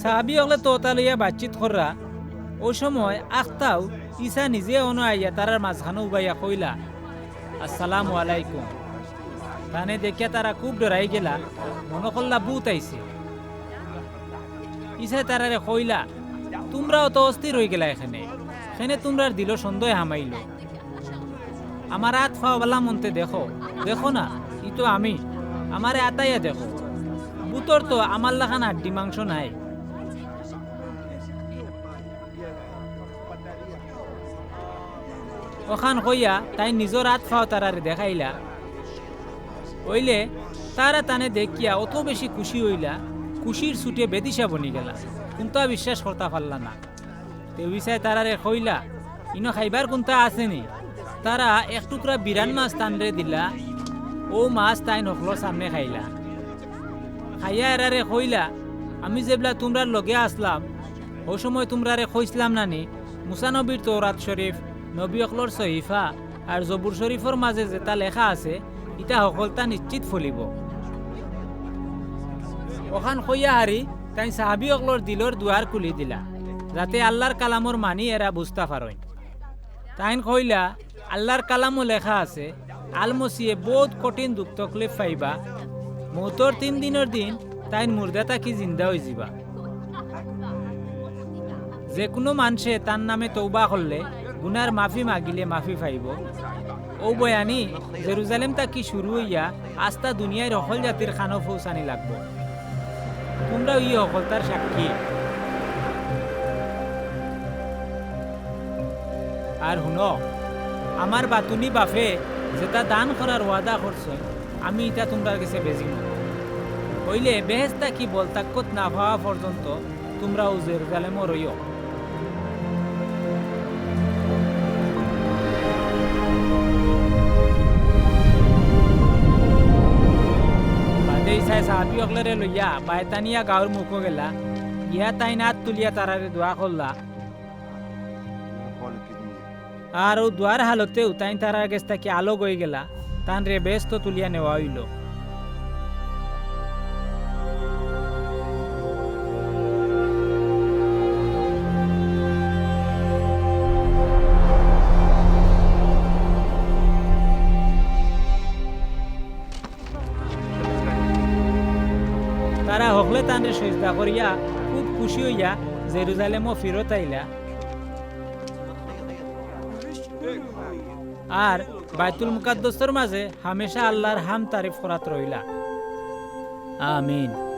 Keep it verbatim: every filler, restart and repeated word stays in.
সাহাবি অকলে তো অতা লইয়া বাতচিত কররা। অউ সময় আখতাউ ইছা নিজে অনো আইয়া তারার মাঝখানো উবাইয়া কইলা, "আসসালামু আলাইকুম।" তানে দেখিয়া তারা খুব ডরাই গেলা, মনো করলা ভূত আইছে। ইছায় তারারে কইলা, "তুমরা অত অস্থির অইগেলায় কেনে? কেনে তুমরার দিলো সন্দেহ হামাইলো? আমার আত-পাও ভালা মন্তে দেখো, দেখো না, ই তো আমি, আমারে আতাইয়া দেখো। ভূতর তো আমার লাখান হাড্ডি মাংস নাই।" অখান কইয়া তাইন নিজর আত-পাও তারারে দেখাইলা। অইলে তারা তানে দেখিয়া অত বেশি খুশি অইলা, খুশির ছুটে বেদিশা বনিগেলা, কুন্তা বিশ্বাস করতা পারলা না। তে ইছায় তারারে কইলা, "ইনো খাইবার কুন্তা আছে নি?" তারা এক টুকরা বিরান মাছ তানরে দিলা, অউ মাছ তাইন হকলর সামনে খাইলা। খাইয়া এরারে কইলা, "আমি যেবলা তুমরার লগে আছলাম, অউ সময় তুমরারে কইছলাম না নি, মুসা নবীর তৌরাত শরীফ, নবী অকলর সহিফা আর জবুর শরীফর মাঝে যেতা লেখা আছে, ইতা হকলতা নিশ্চিত ফলিবো।" অখান কইয়া হারি তাইন সাহাবি অকলর দিলর দুয়ার খুলি দিলা, যাতে আল্লার কালামর মানি এরা বুঝতা পারইন। তাইন কইলা, "আল্লার কালামো লেখা আছে, আল মসিয়ে বউত কঠিন দুখ তকলিফ পাইবা, মউতর তিন দিনর দিন তাইন মুর্দা থাকি জিন্দা অইযিবা।" যে কুনু মানষে তান নামে তওবা করলে, গুনার মাফি মাগিলে মাফি পাইবো। অউ বয়ানি জেরুজালেম থাকি শুরু অইয়া আস্তা দুনিয়ার হকল জাতির কানো পৌঁছানি লাগবো। তুমরাও ই হকলতার সাক্ষী। আর হুনো, আমার বাতুনি বাফে যেতা দান করার ওয়াদা করছইন, আমি ইতা তুমরার গেছে বেজিমু। অইলে বেহেস্ত থাকি বল তাক্কত না পাওয়া পর্যন্ত তুমরা অউ জেরুজালেমো রইও। বাদে ইছায় সাহাবি অকলরে লইয়া বায়তানিয়া গাউর মুখো গেলা, গিয়া তাইন আত তুলিয়া তারারে দোয়া করলা। আর অউ দোয়ার হালতেউ তাইন তারার গেছ থাকি আলগ অইগেলা, তানরে বেহেস্তো তুলিয়া নেওয়া অইলো। তারা হকলে তানরে সইজদা করিয়া খুব খুশি অইয়া জেরুজালেমো ফিরত আইলা। আর বাইতুল মুকাদ্দসর মাঝে হামেশা আল্লার হাম তারিফ করাত রইলা। আমিন।